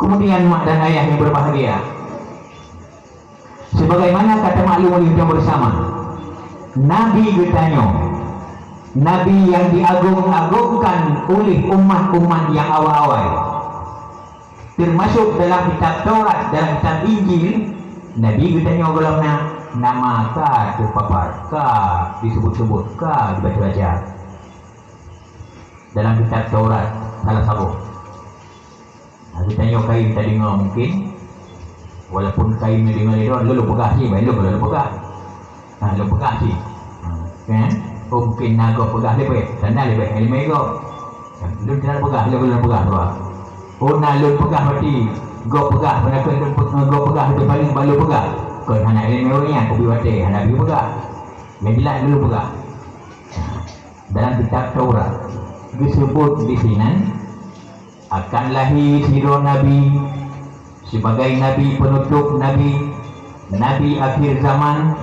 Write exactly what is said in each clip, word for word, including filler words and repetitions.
Kemudian, mak dan ayah yang berbahagia, sebagaimana ka tamaklum oleh kita bersama, Nabi geutanyoe, Nabi yang diagung-agungkan oleh umat-umat yang awai-awai, termasuk dalam kitab Taurat, dalam kitab Injil, Nabi geutanyoe gohlom na nama ka teupapar, ka disebut-sebut, ka dibaca-baca. Dalam kitab Taurat salah saboh. Nah, geutanyoe kayém tadeungoe mungkin, walaupun kayém neudeungoe lé droe, lôn peugah cit, bah lôn, lôn peugah. Nah, lôn peugah cit. Ha, kan? Oh, mungkin na gob peugah leubeh, tanda leubeh ilmu gob. Lôn tidak peugah, lôn, lôn peugah dua. Oh, na lôn peugah berarti gob peugah, berarti lôn pe-, gob peugah itu paling balu peugah. Kon hana ilmu nyan, kubi watée, hana bi peugah. Yang jelas lôn peugah. Dalam kitab Taurat disebut di sinan akan lahé sidroe nabi, sibagai nabi peunutôp nabi, nabi akhir zaman,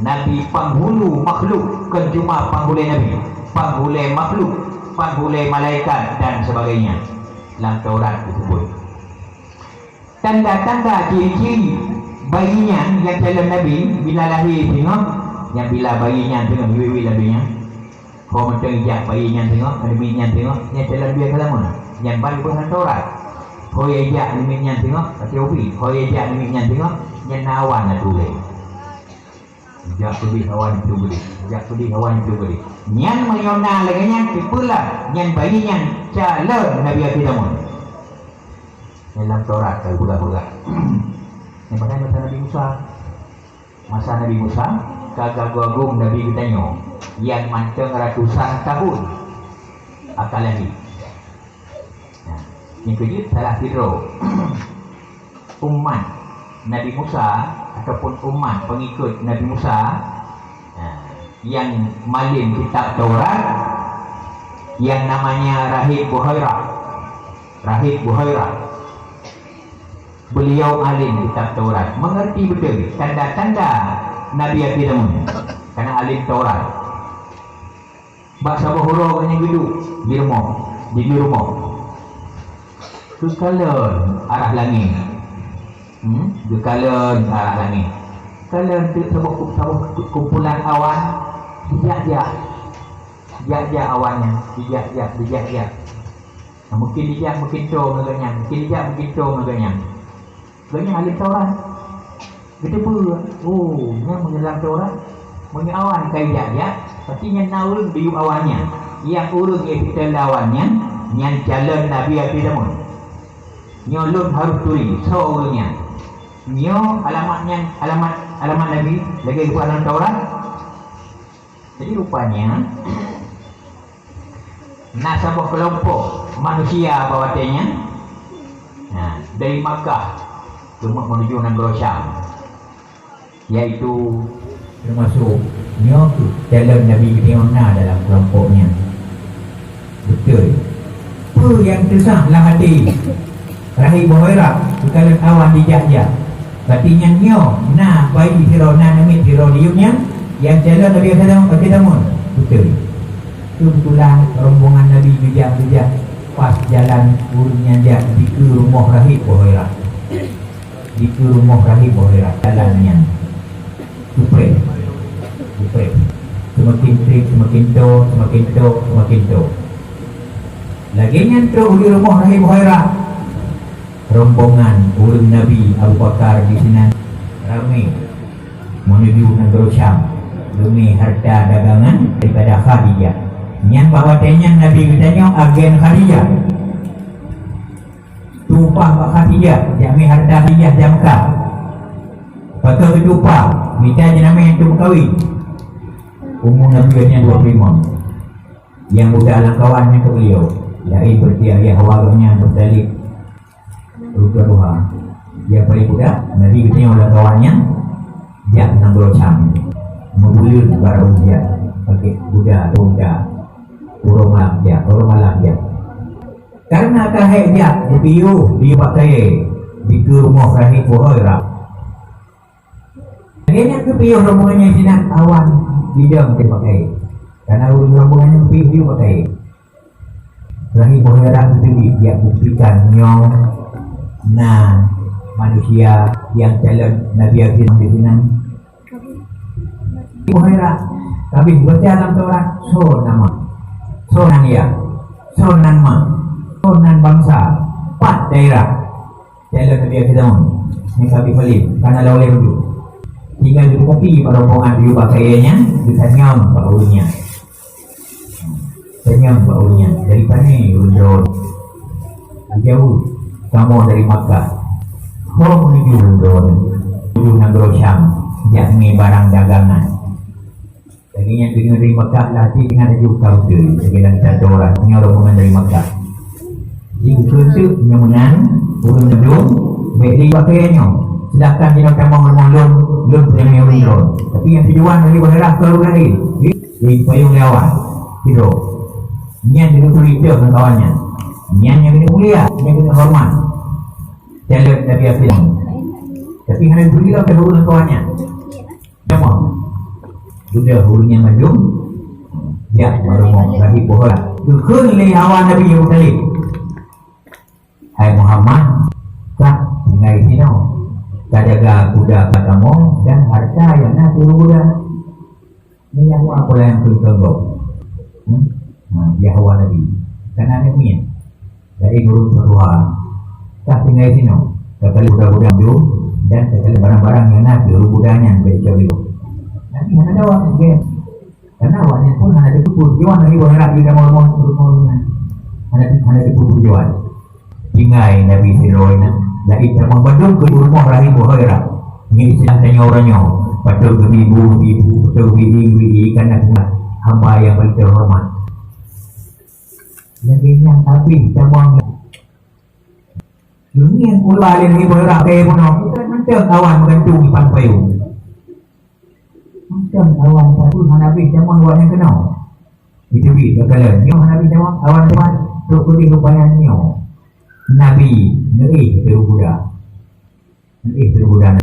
nabi panghulu makhluk, kon cuma panghulée nabi, panghulée makhluk, panghulée malaikat dan sebagainya. Lam Taurat disebut. Tanda-tanda ciri-ciri bayi nyan nyang calon nabi bila lahé singoh, nyang bila bayi nyan singoh, wiwi nabi nyan. Ho mantong ijak bayi nyan singoh, aneuk miet nyan singoh, nyan calon nabi agama. Nyan ban beuh lam Taurat. Ho ijak aneuk miet nyan singoh, até ubi. Ho ijak aneuk miet nyan singoh, nyan na awan na tuléh. Jak keudeh awan itu keudeh, jak keudeh awan itu keudeh. Nyan meunyoe na lagée nyan, teupeue lah nyan bayi nyan calon nabi akhé zaman. Dalam Taurat ka geupeugah-peugah. Nyang padahai masa Nabi Musa. Masa Nabi Musa ka geuagong nabi geutanyoe nyang mantong ratusan tahun akan lahé. Nah, nyang keujeuet salah sidroe umat Nabi Musa ataupun umat pengikut Nabi Musa, nah, yang malém kitab Taurat yang namanya Rahib Buhairah. Rahib Buhairah. Beliau alim kitab Taurat, mengerti betul tanda-tanda Nabi akhir zaman, karena alim Taurat. Bak saboh uroe geuhnyan geuduek di rumoh, di rumoh. Geukalon arah langét. Hmm? Geukalon arah langét. Kalon teuk saboh, saboh kumpulan awan jijak-jak. Jak-jak awan nyan, jijak-jak, jijak-jak. Nah, mungkin dijak, mungkin toe ngon gobnyan, mungkin dijak, mungkin toe ngon gobnyan. Gobnyan alim Taurat. Geuteupeue, oh, nyan meunyoe lam Taurat, meunyoe awan ka ijak-jak, berarti nyan na ureuëng geuyue awan nyan. Nyang ureuëng nyang geuteupeue awan nyan, nyan calon nabi akhé zaman. Nyoe lôn harôh turi, soe ureuëng nyan. Nyoe alamat nyan, alamat, alamat nabi, lagée geupeugah lam Taurat. Jadi rupanya na saboh keulompok manusia bak watée nyan, nah, dari Makkah teumpat menuju nanggroe Syam, yaitu termasuk nyoe kheueh calon Nabi geutanyoe na dalam keulompok nyan. Beutôi. Peue nyang teusah lam até Rahib Buhairah geukalon awan jijak-jak. Berarti nyan nyoe na bayi sidroe, na namiet sidroe di yup nyan, nyang calon Nabi Adam, Nabi Adam. Beutôi. Keubeutulan rombongan Nabi geujak-geujak pas jalan ureuëng nyan jak dikeue rumoh Rahib Buhairah. Dikeue rumoh Rahib Buhairah, jalan nyan. Cupreh. Cupreh. Seumaken treb, seumaken toe, seumaken toe, seumaken toe. Lagée nyan trok u rumoh Rahib Buhairah. Rombongan ureuëng Nabi Abu Bakar di sinan ramé menuju nanggroe Syam, deungon hareuta dagangan daripada Khadijah. Nyan bak watée nyan Nabi geutanyoe agen Khadijah. Tumpah bak Khadijah, jamé hareuta Khadijah jamka. Pakon geutumpah, mita jeunamé untuk meukawen. Umu Nabi geutanyoe dua puluh lima. Nyang muda lam kawan nyan keu beliau, laén berarti ayah awak geuhnyan Abu Thalib. Rupa duha. Nyang paling muda, Nabi geutanyoe lam kawan nyan jak nanggroe Syam. Meubuleuen barô jak, pakai kuda, unta. Uroe malam jak, uroe malam jak. Karena ka hék jak, geupiôh, geupiôh bak kayée, dikeue rumoh Rahib Buhairah. Lagée nyan geupiôh rombongan nyan sinan awan jidong di bak kayée. Karena ureuëng rombongan nyan geupiôh di bak kayée. Rahi Buhairah itu di-, dia buktikan nyoe na manusia nyang calon Nabi Akhir di sinan. Buhairah, tapi baca dalam Taurat, soe nama, soe nan ya, soe nan ma, soe nan bangsa, pat daerah. Calon Nabi Akhir Zaman, ni sabi paling, karena lawan laju. Tinggal di kopi pada rombongan di ubah kaya nyan, ditanyong bak ureueng nyan. Tanyong bak ureueng nyan, "Dari pane ureueng droe?" Dijaweueb, "Kamoe dari Makkah." "Ho menuju ureueng droe?" "Menuju nanggroe Syam, jak ngieng barang dagangan." Lagèe nyan deungon dari Makkah, lah hati ingat laju ka beutôi. Lagèe lam catat orang, nyoe rombongan dari Makkah. Jadi, beutôi tu, nyoe meunan, ureueng ladôm, bèk lé pakaian nyoe. Silakan jinoe tamong rumoh lôn, lôn peunyamé ureueng droe. Tapi nyang tujuan dari Buhairah keu ureueng laén. Jadi, di payong lé awak. Sidroe. Nyan di beutôi itu ngon kawan nyan. Nyan nyang keuneuk mulia, nyang keuneuk hormat. Calon Nabi Akhir Zaman. Tapi hana geubri lom keu ureueng kawan nyan. Tamong. Sudah ureueng nyan mandum, jak bak rumoh Rahi Buhairah. Geukheun lé awak Nabi Abu Thalib, "Hai Muhammad, kah tinggai sinoe, ka jaga kuda kamoe dan harta nyang na di ureueng muda." Nyan nyang awak peulayan keu keu gob. Hmm? Ha, ya awak Nabi. Kana aneuk miet. Dari gurèe peutuha, "Kah tinggai sinoe, takalon buda-buda tu, dan takalon barang-barang nyang na di ureueng buda nyan bèk icok lé gob." Nabi hana jaweueb lé. Karena awak nyan pun hana teupeue tujuan Nabi Buhairah di dalam rumoh, rumoh nyan. Hana, hana teupeue tujuan. Tinggai Nabi sidroe nyan, jadi tamong bandum keu rumoh Rahi Buhairah. Nyan istilah tanyoe uroe nyoe. Patôt geubi bu, geubi bu, patôt geubi ié, geubi ié, karena hamba nyang paling teuhormat. Lagèe nyan habéh tamong. Dunia keuluwa lé Nabi Ibrahim keu bunoe, bukan mantong awan meugantung di pan payong. Mantong awan satu hana habéh tamong awan nyang keunoe. Itu bi takalon, nyoe hana habéh tamong awan tuan, trok keudeh rupanya nyoe. Nabi neuéh teuh buda. Neuéh teuh buda.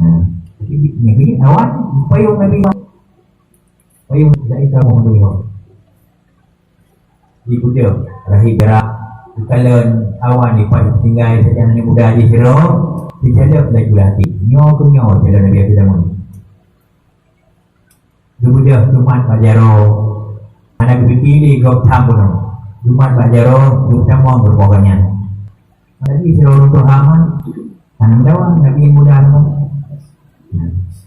Nah, jadi, jadi awan payong Nabi. Payong dari kamoe dulu. Di budok, Rahi Buhairah, takalon awan di pat tinggai sajan aneuk muda jih sidroe, teucalok laju lati. Nyoe keuh nyoe calon Nabi Akhir Zaman. Geubeudôh geumat bak jaroe. Hana geupike lé gob tham bunoe. Geumat bak jaroe, geutamong rumoh gobnyan. Jadi sidroe ureueng tuha man, hana meudawa Nabi muda nyoe.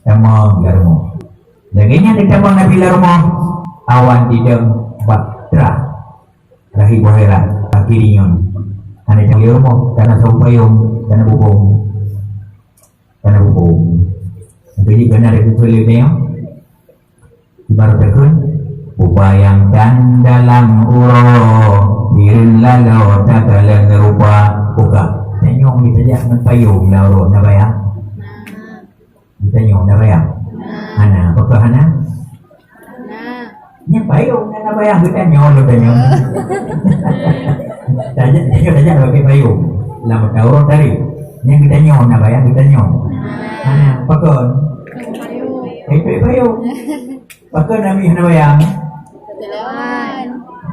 Tamong lam rumoh. Lagèe nyan ditamong Nabi lam rumoh, awan didong bak trah Rahi Buhairah, kaki nyoe. Hana jalan rumoh, kana saboh payong, kana bubông. Kana bubông. Jadi kana ada beutôi lé nyoe. Ibarat takheun, "Peupayang tan dalam uroe, hireuen laloe takalon rupa." Buka. Tanyong ditajak ngon payong lam uroe, na bayang? Ditanyong, na bayang? Hana. Pakon hana? Nyan payong na, na bayang, geutanyong, lôn tanyong. Tajak, tajak, tajak pakai payong. Lam mata uroe tari. Nyan geutanyong, na bayang, geutanyong. Hana. Pakon? Pakai payong. Pakon Nabi hana bayang? Awan.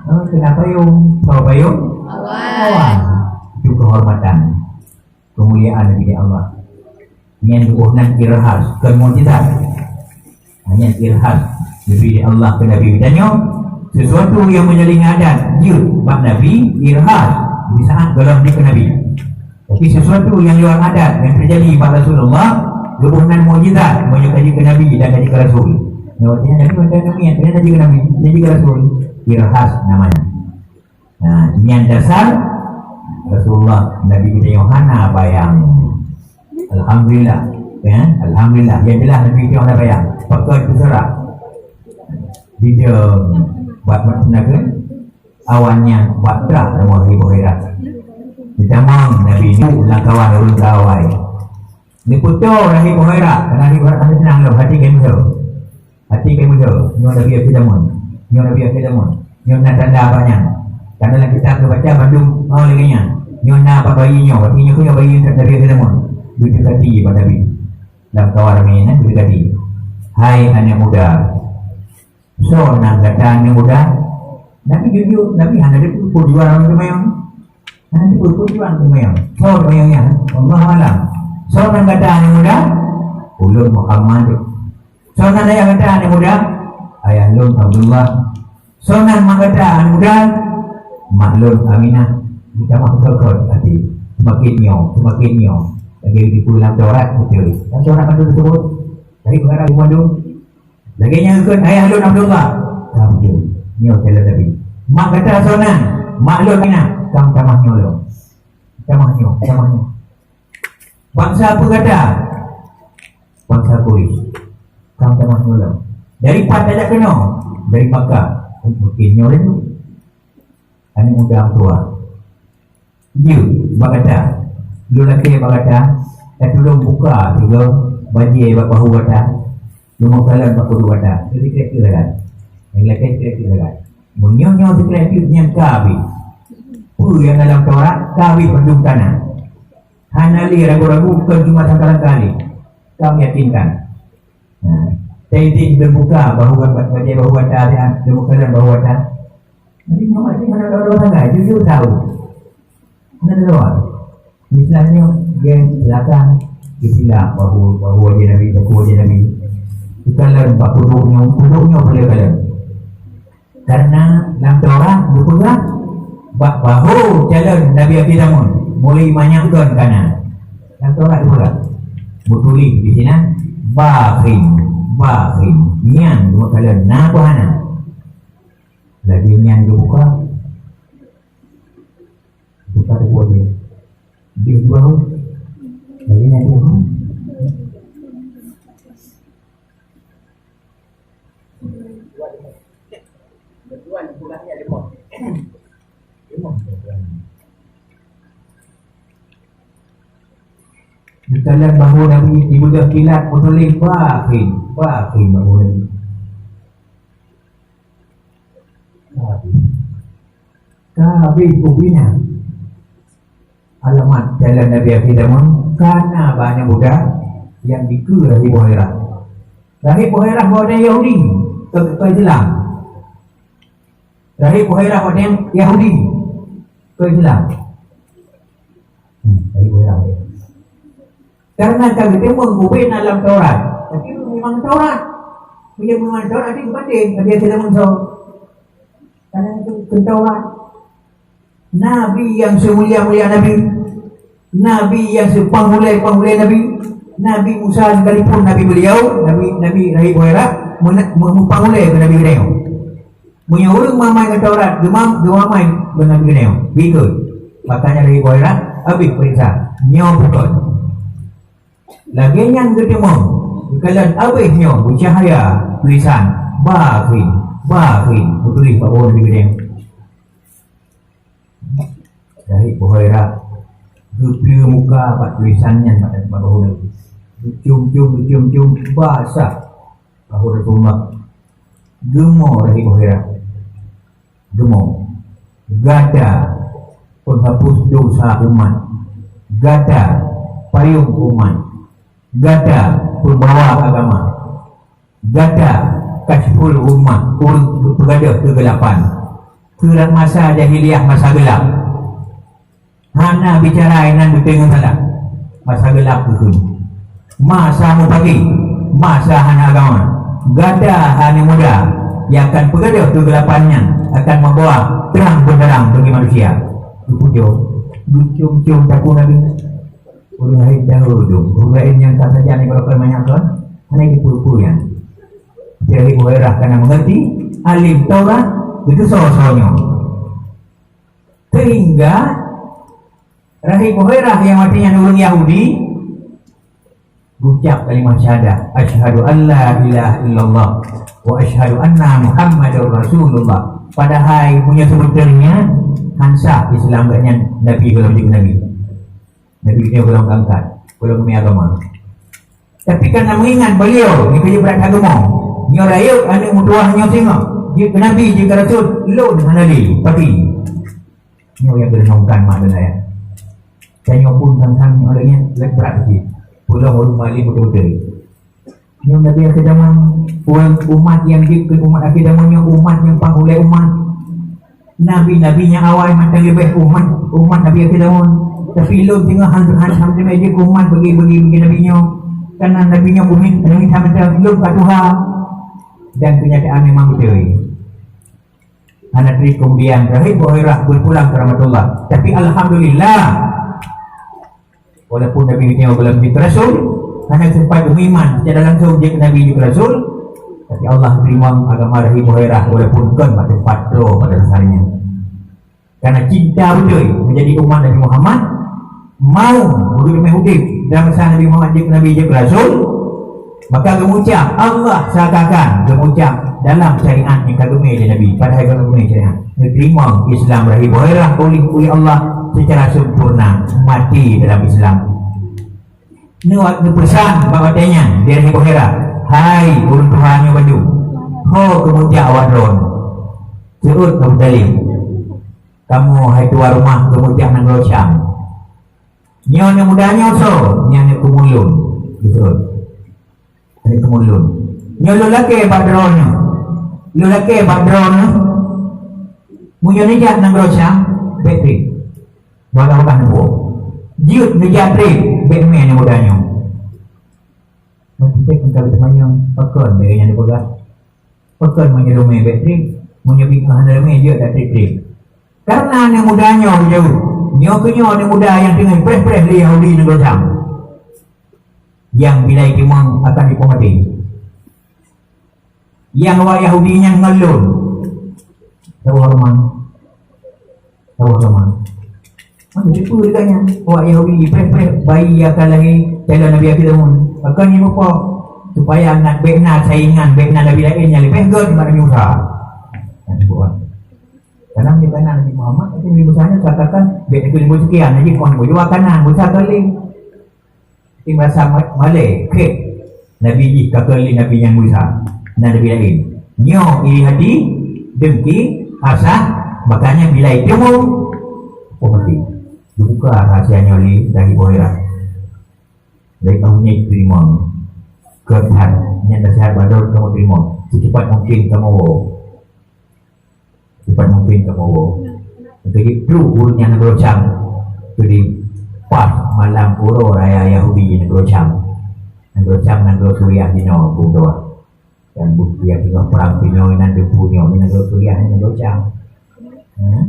Oh, keu na payong. Soe payong? Awan. Awan. Itu kehormatan, kemuliaan Nabi di Allah. Nyan geuboh nan irhas, kon mukjizat. Nyan irhas Nabi di Allah keu Nabi. Tanyoe, sesuatu nyang meunyaléng adat jeuet bak Nabi, irhas di saat gohlom jeuet keu Nabi. Tapi sesuatu nyang luar adat nyang teujadi bak Rasulullah, geuboh nan mukjizat meunyoe ka jeuet keu Nabi dan ka jeuet keu Rasul. Nyoe artinya Nabi mantong nyang miet, nyan ka jeuet keu Nabi, ka jeuet keu Rasul. Irhas namanya. Nah, nyan dasar Rasulullah Nabi geutanyoe hana bayang. Alhamdulillah. Ya, alhamdulillah. Yang jelas Nabi geutanyoe hana bayang. Pakon teuseurah. Di dalam buat mat tenaga, awan nyan bak trah rumoh Rahi Buhairah. Ditamong Nabi nyoe lam kawan ureueng kawai. Neupeutoe Rahi Buhairah, karena Rahi Buhairah hana seunang lom, hati keu meuhe. Hati keu meuhe, nyoe Nabi Akhir Zaman. Nyoe Nabi Akhir Zaman. Nyoe na tanda bak nyan. Karena lam kitab geubaca bandum, oh, lagèe nyan. Nyoe na bak bayi nyoe, berarti nyoe keuh nyoe bayi Nabi Akhir Zaman. Geudekati bak Nabi. Lam kawan ramè nyan, geudekati. Hai aneuk muda, soe nan gata aneuk muda? Nabi jujur, Nabi hana ada pun jual orang semayang. Hana ada pun jual orang semayang. So semayang ya, Allah alam. So orang kata anak muda, ulun Muhammad. So nan ayah kata anak muda, ayah lun Abdullah. So nan mak kata anak muda, mak lun Aminah. Kita mah betul hati. Semakin nyoe, semakin nyoe. Lagi di pulang Taurat betul. Dan Taurat mana disebut? Dari pengarah Umar tu. Lagèe nyan kheun ayah lôn Abdullah. Ka beutôi. Nyoe calon Nabi. Mak gata soe nan? Mak lôn Aminah. Ka meutamah nyoe lom. Tamah nyoe, tamah nyoe. Bansa peue gata? Bansa Quraisy. Ka meutamah nyoe lom. Dari pat tajak keunoe? Dari Makkah. Mungkin nyoe laju. Aneuk muda meutuah. Jeuet bak gata. Lôn lakèe bak gata, tatulông buka sigoe bajèe bak bahu gata, lôn meukalon bak punduk gata. Jadi kira-kira kan? Nyang lakèe kira-kira kan? Meunyoe nyoe sikreut nyan ka habéh. Peue nyang dalam Taurat ka habéh bandum kana. Hana lé ragu-ragu, kon cuma sangka-sangka lé. Ka meyakinkan. Nah, jadi lôn buka bahu gata, bajèe bahu gata, lôn meukalon bahu gata. Nabi Muhammad ni mana ada orang sangat, jujur tahu. Mana ada orang. Misalnya, dia silakan, dia silap bahu, bahu aja Nabi, bahu aja Nabi. Bukan lalu bak punduknya, punduknya boleh lalu. Karena dalam Taurat dipeugah, bak bahu calon Nabi akhir zaman, mulai manyang kon kana. Dalam Taurat dipeugah. Betulis di sini, bakhin, bakhin. Nyan dua kali, na apa hana? Lagi nyan dibuka. Buka dua dia. Dia dua. Lagi nyan dua. Di dalam bahu Nabi dibeudôh kilat, meutuléh bakhin, bakhin bahu Nabi. Bakhin. Ka habéh ubina. Alamat calon Nabi akhir zaman, kana banyak muda nyang dikeue Rahib Buhairah. Rahib Buhairah bunoe Yahudi, ke, ke Islam. Rahib Buhairah bunoe Yahudi, ke Islam. Hmm, Rahib Buhairah. Karena ka geuteumeung ubena lam Taurat. Tapi memang Taurat. Bila memang Taurat, nanti keubatin, dia tidak muncul. Karena itu ke Taurat. Nabi nyang seumulia-mulia Nabi, Nabi nyang seupangulée-pangulée Nabi, Nabi Musa sekalipun Nabi beliau, Nabi, Nabi Rahib Buhairah, meuna-, me-, meupangulée keu Nabi geutanyoe. Meunyoe ureuëng mamai ngon Taurat, geumam-, geumamai ngon Nabi geutanyoe. Begitu. Makanya Rahib Buhairah habéh peuriksa. Nyoe bukon. Lagée nyan geuteumeung, geukalon habéh nyoe beucahya tulisan, bakhin, bakhin, meutuléh bak bahu Nabi geutanyoe. Rahib Buhairah geupeu muka bak tulisan nyan bak, bak bahu Nabi. Geucum-cum, geucum-cum, basah bahu Rasulullah. Geumo Rahib Buhairah. Geumo. Gata penghapus dosa umat. Gata payong umat. Gata pembawa agama. Gata kasyful ummah, ureuëng peugah keugelapan. Keu masa jahiliyah, masa gelap. Hana bicara inan beutôi ngon salah. Masa gelap keuh. Masa mupaki, masa hana agama. Gata hana muda, nyang akan peugah keugelapan nyan, akan membawa terang benderang bagi manusia. Geupujoe, geucom-com takue Nabi. Ureuëng laén dahulu, ureuëng laén nyang ka sajan nibak keu manyak kon, hana jipeue-peue nyan. Jadi Hurairah kana mengerti, alim Taurat, itu soe-soe nyoe. Sehingga Rahib Hurairah nyang watée nyan ureuëng Yahudi, geucab kalimah syahadat, "Asyhadu an la ilaha illallah wa asyhadu anna Muhammadar Rasulullah." Padahai meunyoe seubeuteunya han sah Islam geuhnyan Nabi gohlom jeuet Nabi. Nabi nyoe gohlom angkat, gohlom umi agama. Tapi karena mengingat beliau, ni keuh brat agama. Nyoe rayeuk aneuk meutuah nyoe singoh, jeuet keu Nabi, jeuet keu Rasul, lôn hana lé, pati. Nyoe nyang geurenungkan mak dan ayah. Tanyoe pun sang-sang nyoe lagée nyan, lagée brat cit. Peulom ureuëng malém beutôi-beutôi. Nyoe Nabi akhé zaman, ureuëng umat nyang jeuet keu umat akhé zaman nyoe umat nyang pangulée umat. Nabi-nabi nyang awai mantong leubeh umat, umat Nabi akhé zaman. Tapi lôn teungoh han, han, han teumé jeuet umat bagi, bagi, bagi nabi nyoe. Karena nabi nyoe bumi, nabi mantong lôn ka tuha. Dan kenyataan memang beutôi. Hana trép kemudian, Rahib Buhairah berpulang ke rahmatullah. Tapi alhamdulillah, walaupun Nabi nyoe gohlom jeuet rasul, hana sempat meuiman secara langsung jeuet Nabi jeuet rasul, tapi Allah teurimong agama Rahib Buhairah walaupun kon bak teumpat droe pada dasarnya. Karena cinta beutôi menjadi umat Nabi Muhammad, mau beureumeeh udép dan masa Nabi Muhammad jeuet Nabi jeuet rasul, maka geumucam Allah seakan-akan geumucam dalam syariat nyang ka geumé lé Nabi, padahai ka geumé syariat. Neuteurimong Islam Rahib Buhairah oleh, oleh Allah secara sempurna, mati dalam Islam. Neu-, neupeusan bak watée nyan di Rahib Buhairah, "Hai ureuëng tuha nyoe bandum, ho keumucam awak droe. Seuôt Abu Thalib. Kamoe hai tuan rumoh keumucam nanggroe Syam. Nyoe aneuk muda nyoe soe? Nyan aneuk keumun lôn." Beutôi. Aneuk keumun lôn. Nyoe lôn lakée bak droeneuh. Lôn lakée bak droeneuh. Meunyoe neujak nanggroe Syam, bék trép. Walau bah neuwoe. Jeuet neujak trép, bék mé aneuk muda nyoe. Meuteumé ka teumanyong, pakon lagée nyan neupeugah? Pakon meunyoe lôn mé bék trép? Meunyoe bit hana lôn mé, jeuet dak trép-trép. Karena aneuk muda nyoe jauh. Nyoe keuh nyoe aneuk muda nyang teungoh preh-preh lé Yahudi nanggroe Syam. Nyang bila itimang akan dipeumaté. Nyang awak Yahudi nyan ngon lôn. Tahu hormat. Tahu hormat. Mana tipu dekat nyan? Awak Yahudi preh-preh bayi akan lahé calon Nabi akhir zaman. Akan ni apa? Supaya nak bek na saingan, bek na Nabi lain nyang lebih gét daripada Nabi Musa. Nah, buat. Karena meunyoe kana Nabi Muhammad, tapi Nabi Musa nyan katakan, "Bèk neukheun buet sekian, Nabi Muhammad buet dua kanan, buet sapeue lé." Tapi merasa ma-, malèe, kheun Nabi jih ka kheun lé Nabi nyang Musa, na Nabi laén. Nyoe iri hati, dengki, hasad, makanya bila itu mau, oh, mati. Dibuka rahsia nyoe lé dari Bohera. Dari kamu nyai terima. Keuhan, nyang nasihat bador kamu terima. Secepat mungkin kamu wo. Cepat mungkin kamoe woe. Jadi, trok ureueng nyang nanggroe Syam. Jadi, pas malam uroe raya Yahudi nanggroe Syam. Nanggroe Syam, nanggroe Suriah jinoe, bung doa. Dan bukti nyang teungoh perang pinoe nan deungon nyoe, nanggroe Suriah, nanggroe Syam. Hmm?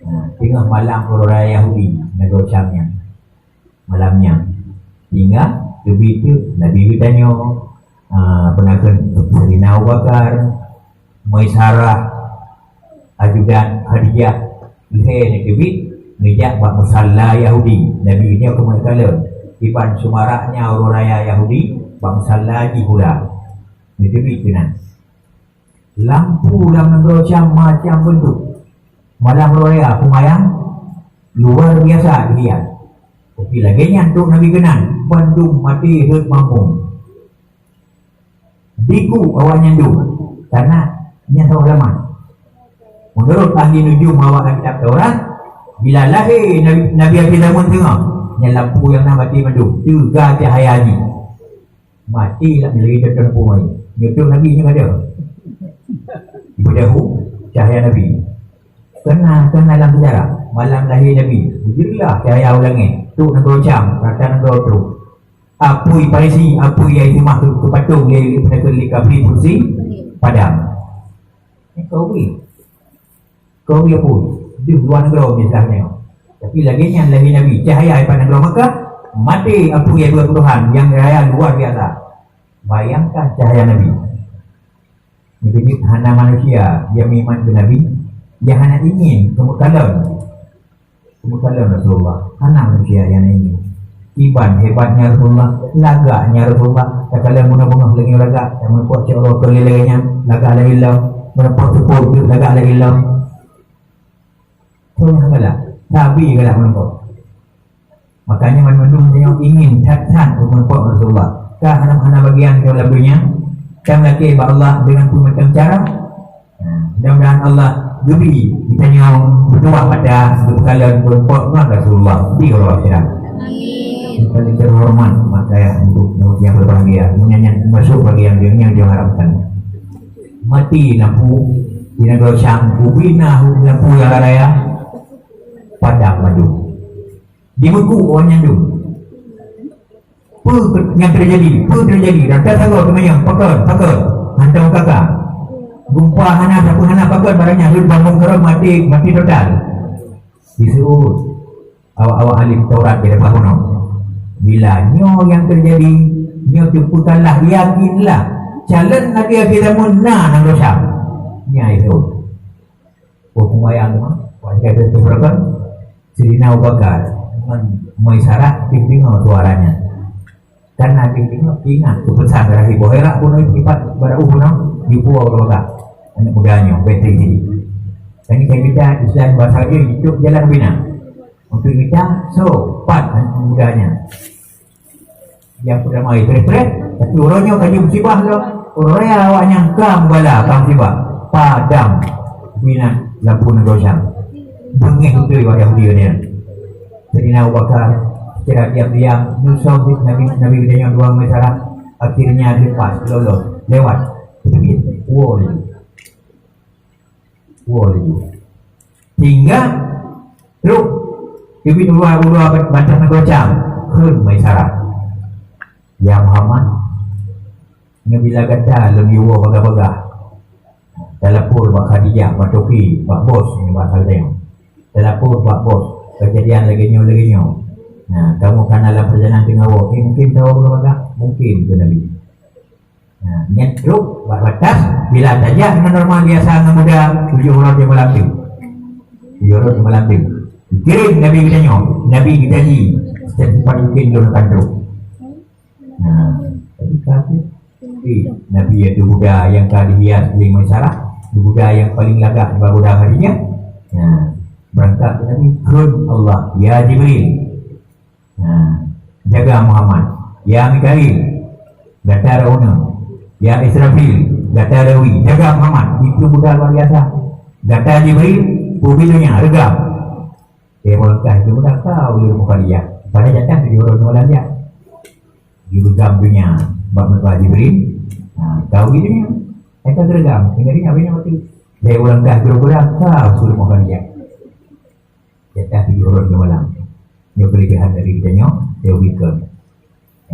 Nah, teungoh malam uroe raya Yahudi nanggroe Syam nyan. Malam nyan, hingga teubiet teuk Nabi geutanyoe, ah, peue na kheun, Saidina Abu Bakar, Maisarah, ajudan Khadijah, lhèe nyan teubiet, neujak bak musalla Yahudi. Nabi nyoe keumeung kalon, iban seumarak nyan uroe raya Yahudi, bak musalla jih pula. Neuteubiet keunan. Lampu lam nanggroe Syam macam bentuk. Malam raya peumanyang luar biasa dilihat. Tapi lagèe nyan trok Nabi keunan, bandum maté rhot mampông. Diku awaknyan dum, karena nyan saboh alamat. Menurut ahli nujum awak Alkitab Taurat, bila lahé Nabi, Nabi akhé zaman teungoh, nyan lampu nyang na maté mandum, teuga cahya jih. Maté lam lagèe contoh lampu mari. Nyoe trok Nabi nyoe ada. Ibu Dahu, cahya Nabi. Keunan, keunan lam sejarah. Malam lahé Nabi. Jeulaih cahya u langèt. Trok nanggroe Syam, rata nanggroe trok. Apui Parisi, apui nyang iseumah keu, keu patong lé, lé, lé Kabri Kursi Padang. Nyan kawé. Kawé apui, deuh luwa nanggroe biasanya. Tapi lagèe nyan lahé Nabi, cahya daripada nanggroe Makkah, maté apui dua Tuhan nyang raya luar biasa. Bayangkan cahya Nabi. Nyan hana manusia nyang meuiman keu Nabi, nyang hana ingin keu meukalon. Keu meukalon Rasulullah, hana manusia nyang ingin. Kiban hebatnya Rasulullah, lagaknya Rasulullah, takalon bunoe beungoh lagèe lagak, dan meuneupeuk cok roh keu lilai nyan, lagak lagèe lom, meuneupeuk seupôt lagak lagèe lom. Soe nyang galak? Sabe galak meuneupeuk. Makanya mandum-mandum nyoe ingin that-that meuneupeuk Rasulullah. Ka hana, hana bagian keu lam donya, ka meulakèe bak Allah dengan peue macam cara. Nah, mudah-mudahan Allah geubri geutanyoe meutuwah mata geupeukalon meuneupeuk ngon Rasulullah di uroe akhirat. Amin. Yang paling terhormat, maka ya, untuk yang berbahagia, meunyo nyan masuk bagi yang, yang, yang diharapkan. Mati lampu, Di nanggroe Syam, ubé na lampu nyang raya, padam bandum. Di meuku awak nyan dum. Peue nyang teujadi? Peue teujadi? Rata sagoe teumanyong, pakon, pakon? Hantom kaka. Gumpa hana, sapeue hana pakon, barang nyan lheueh bangun keureuh maté, maté total. Disebut awak-awak alim Taurat di leubeh bunoe. Bila nyoe nyang teujadi, nyoe teupeukalah, yakinlah. Calon lagèe akhé zaman na nanggroe Syam. Nyan itu. Oh, pembayang tu, wah, dia ada tu berapa? Sidina Abu Bakar ngon Maisarah, tiba dengar suara nyan. Karena dia dengar, ingat tu pesan dari Abu Hurairah pun, sifat pada Abu Hurairah, di Abu Bakar. Anak muda nyoe, betul ni. Jadi, saya minta Islam bahasa dia, hidup jalan bina. Untuk kita, so, pat anak muda nyan. Nyang peutama, eh, preh-preh, tapi uroe nyoe ka jeuet musibah lom. Uroe raya awak nyan ka mubala, ka musibah. Padam minat lampu nanggroe Syam. Beungéh beutôi awak Yahudi nyan. Saidina Abu Bakar secara diam-diam nusong Nabi, Nabi geutanyoe dua Maisarah. Akhirnya lepas, lolos, lewat. Woe laju. Woe laju. Sehingga trok teubiet u luwa, u luwa bak-, bak nanggroe Syam, kheun Maisarah, "Ya Muhammad, nyoe bila gata lôn jiwoe bagah-bagah, talapor bak Khadijah, bak toke, bak bos nyoe, bak saleueng. Talapor bak bos, keujadian lagèe nyoe, lagèe nyoe. Nah, kamoe ka na lam peurjalanan teungoh woe." Eh, mungkin tawoe bagah-bagah? Mungkin, kheun Nabi. Nah, nyan trok bak batas, bila tajak ngon normal biasa ngon muda, tujoh uroe simalam teuk. Tujoh uroe simalam teuk. Dikirém Nabi geutanyoe, Nabi geujanji, setiap teumpat mungkin lôn akan trok. Nah, tapi ka tu, eh, Nabi itu muda nyang ka dihias lé Maisarah, muda nyang paleng lagak dibak muda Khadijah. Nah, beurangkat Nabi, kheun Allah, "Ya Jibril, nah, jaga Muhammad. Ya Mikail, gata reuneuk. Ya Israfil, gata rawi. Jaga Muhammad." Itu muda luar biasa. "Gata Jibril, peubi donya, reugam." Eh, beurangkat itu muda ka ulèe Khadijah. Padahal jatah tujoh uroe simalam jak. Jireugam donya bak muka Jibril. Ha, ka ubi donya. Ka geureugang. Tinggai donya, donya mati. Eh, beurangkat itu muda ka ulèe Khadijah. Jatah tujoh uroe simalam. Nyoe keulebihan dari geutanyoe, teori ke.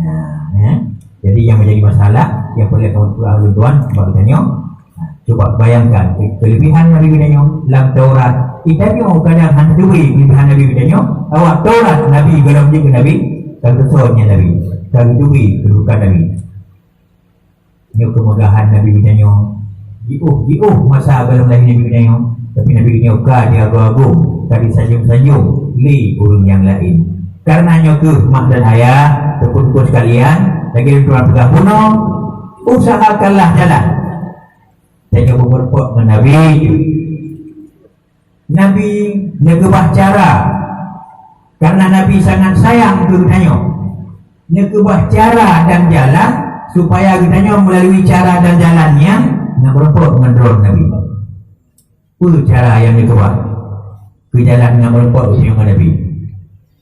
Nah, eh. Jadi, nyang menjadi masalah, nyang peureulèe kamoe peugah lôn tuan, bak geutanyoe. Nah, cuba bayangkan, ke-, kelebihan Nabi geutanyoe lam Taurat. Geutanyoe kadang hana teubi kelebihan Nabi geutanyoe, awak Taurat Nabi, gohlom jeuet keu Nabi, ka geusoe nyan Nabi, ka geuteubi keududukan Nabi. Nyoe keumeugahan Nabi geutanyoe. Jiôh, jiôh masa gohlom lahé Nabi geutanyoe, tapi Nabi geutanyoe ka jiagoe-agoe, ka jisanjong-sanjong lé ureueng nyang laén. Karena nyoe kheueh mak dan ayah, teungku-teungku sekalian, lagèe lôn tuan peugah bunoe, usahakanlah jalan. Tanyoe beumeurumpok ngon Nabi. Nabi neukeubah cara, karena Nabi sangat sayang keu geutanyoe. Neukeubah cara dan jalan supaya geutanyoe melalui cara dan jalan nyan na meurumpok ngon droe Nabi. Peue cara nyang neukeubah? Keu jalan nyang meurumpok geutanyoe ngon Nabi.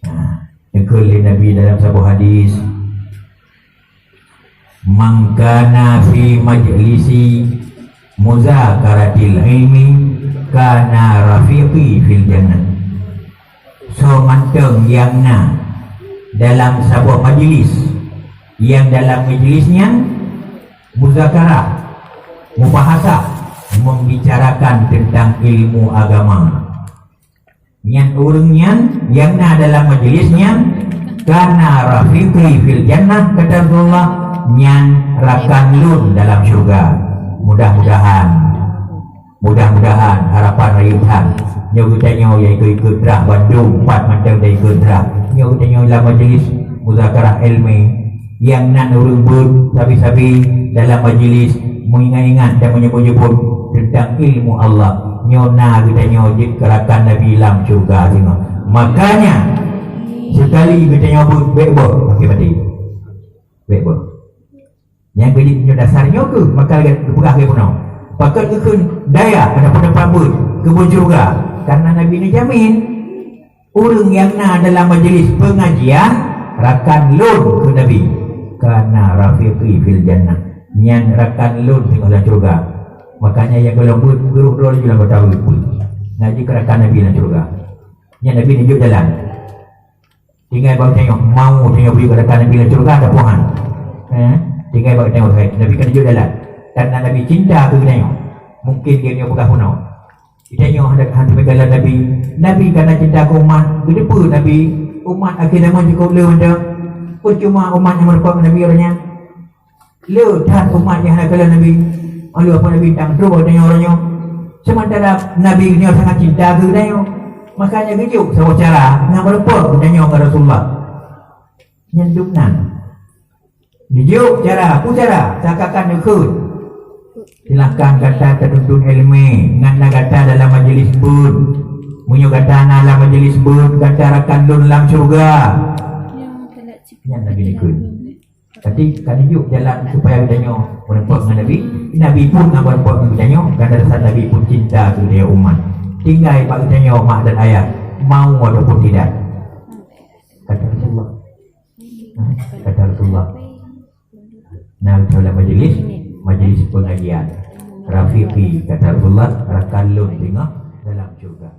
Nah, neukeuleh Nabi dalam saboh hadis, "Man kana fi majlisi muzakaratil ilmi kana rafiqi fil jannah." Soe mantong nyang na dalam saboh majlis, nyang dalam majlis nyan muzakarah, mubahasah, membicarakan tentang ilmu agama. Nyan ureueng nyan nyang na dalam majlis nyan, kana rafiqi fil jannah, kata Rasulullah, nyan rakan lôn dalam syurga. Mudah-mudahan, mudah-mudahan, harapan rayeuk that. Nyoe geutanyoe nyang ikot-ikot drah bandum, pat mantong nyang ikot drah. Nyoe geutanyoe lam majlis muzakarah ilmi, nyang nan ureueng beuet sabe-sabe dalam majlis, meuingat-ingat dan menyebut-nyebut tentang ilmu Allah. Nyoe na geutanyoe jeuet keu rakan Nabi lam syurga singoh. Makanya, sekali geutanyoe beuet, bèk boh, maté-maté. Bèk boh. Nyang keuneuk nyoe dasar nyoe kheueh, maka geupeugah lé bunoe. Pakon geukheun dayah pada peundapat beuet keu beuet syurga? Karena Nabi neujamin. Ureueng nyang na dalam majlis pengajian, rakan lôn keu Nabi. Kana rafiqi fil jannah. Nyan rakan lôn singoh lam syurga. Makanya nyang gohlom beuet, geuruh droe laju lam batawi beuet. Nah, jikheun rakan Nabi lam syeuruga. Nyan Nabi neujok jalan. Tinggai bak tanyoe, mau tanyoe beuet rakan Nabi lam syeuruga atawa hana. Eh? Tinggai bak tanyoe, hai. Nabi ka neujok jalan. Karena Nabi cinta keu tanyoe. Mungkin geutanyoe peugah bunoe. Geutanyoe hana, hana teupeugah lé Nabi. Nabi kana cinta keu umat. Geuteupeue Nabi, umat akhé zaman jikôb le mantong. Peue cuma umat nyang meurumpok Nabi uroe nyan? Le that umat nyang hana kalon Nabi. Lalu apa Nabi tang trok tanyoe uroe nyoe? Sementara Nabi nyoe sangat cinta keu tanyoe. Makanya geujok saboh cara nyang meurumpok tanyoe ngon Rasulullah. Nyan dum nan. Dijok cara, peue cara? Takkan neukheun. Silakan gata tatuntut ilmu, ngon na gata dalam majlis beuet. Meunyoe gata na lam majlis beuet, gata rakan lôn lam syeuruga. Nyan Nabi neukheun. Tapi ka dijok jalan supaya geutanyoe meurumpok ngon Nabi. Nabi pun na meurumpok ngon geutanyoe, karena dasar Nabi pun cinta keu geutanyoe umat. Tinggai bak geutanyoe mak dan ayah, mau ataupun tidak. Kata Rasulullah. Kata Rasulullah. Nah, dalam majlis, majlis pengajian. Rafiqi, kata Rasulullah, rakan lôn singoh dalam syurga.